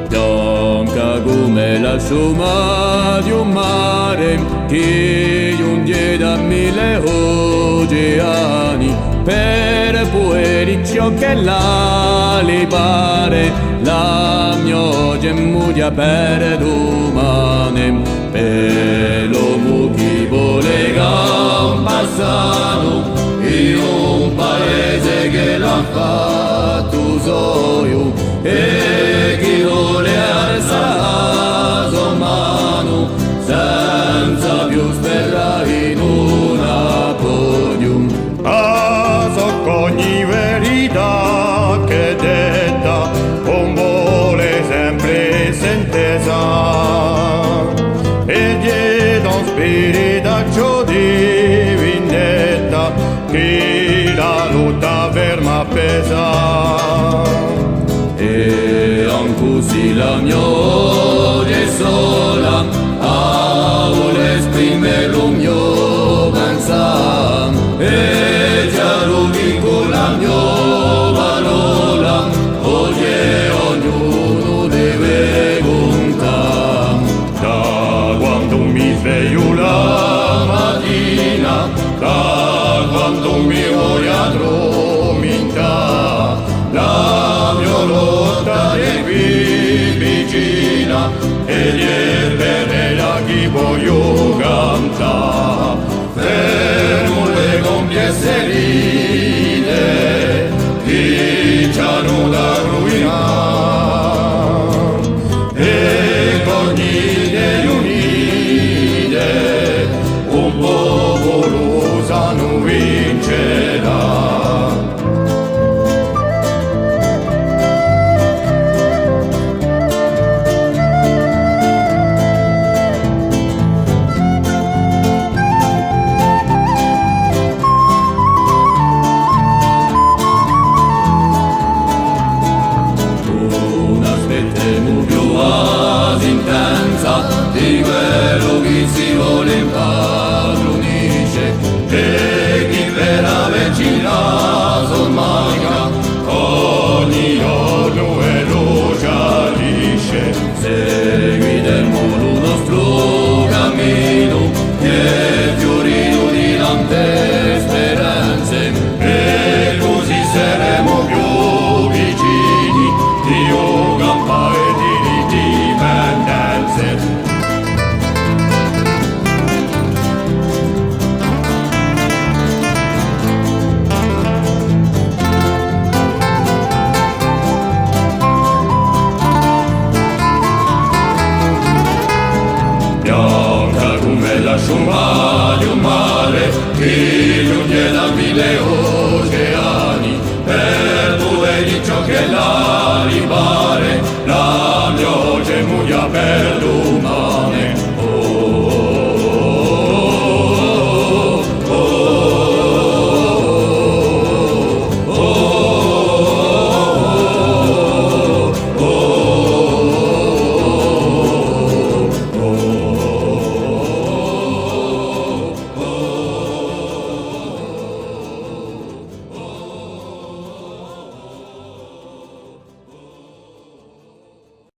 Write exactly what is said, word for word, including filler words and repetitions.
Bianca cum'è la sciuma di u mare, chì ghjunghje da mille oceani, per pudè dì ciò ch'ella li pare, la mio gemmughja per dumane. È l'omu chì vole campà sanu in un paese ch'ellu hà fattu soiu, è chì vole alzà a so manu senza più sperà in un appoghju. A so ch'ogni verità ch'hè detta ùn vole sempre esse intesa, è ghjè da un spiritucciu di vindetta chì la lotta ferma pesa. È ancu sì la mio oghje sola, a vole esprime lu mio pensà, è chjaru chì cù la mio parola, oghje ognunu deve cuntà. Da quandu mi svegliu la matina, da quandu mi vogliu addurmintà, la mio lotta hè quì vicina, è ghjè per ella chì vogliu cantà. Fermule compie sse ride, chì ci anu da ruvinà, è ch'ogni idee unite un populu sanu vincerà. Ùn aspettemu più a sintenza di quellu chì si vole impadrunisce, è chì per avvecina a so manica ogni ghjornu ellu ci addisce. Seguitemu lu nostru caminu, ch'hè fiurinu di tante speranze, è cusì seremu più vicini di u campà è di l'indipendenza. Bianca cum'è la sciuma di u mare, chì